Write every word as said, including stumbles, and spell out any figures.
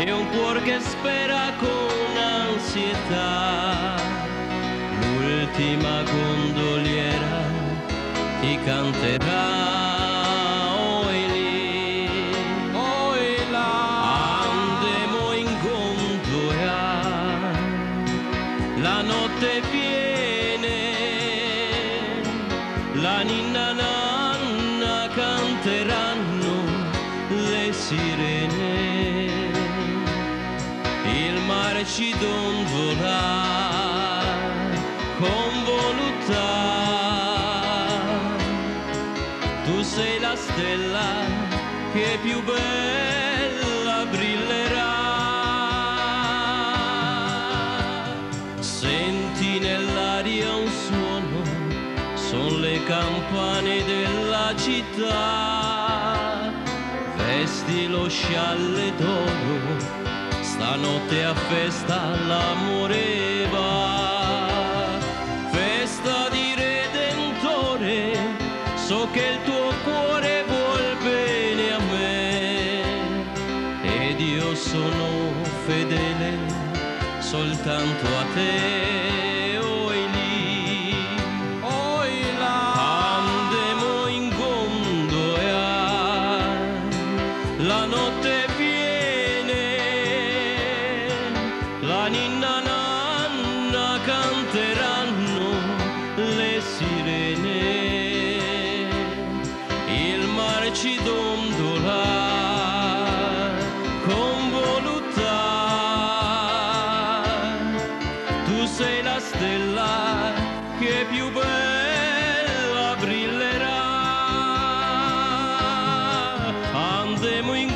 E un cuor che spera con ansietà l'ultima gondoliera ti canterà, oi lì, oi là. Andemo in gondola, la note viene, la ninna nanna canteranno le sirene. Il mare ci dondola con voluttà. Tu sei la stella che più bella brillerà. Senti nell'aria un suono, son le campane della città. Vesti lo scialle d'oro, stanotte a festa l'amore va. Festa di Redentore, so che il tuo cuore vuol bene a me. Ed io sono fedele soltanto a te, oi lì, oi là. Andemo in gondola, la note viene, la ninna nanna canteranno le sirene. Il mare ci dondola con voluttà. Tu sei la stella che più bella brillerà. Andemo in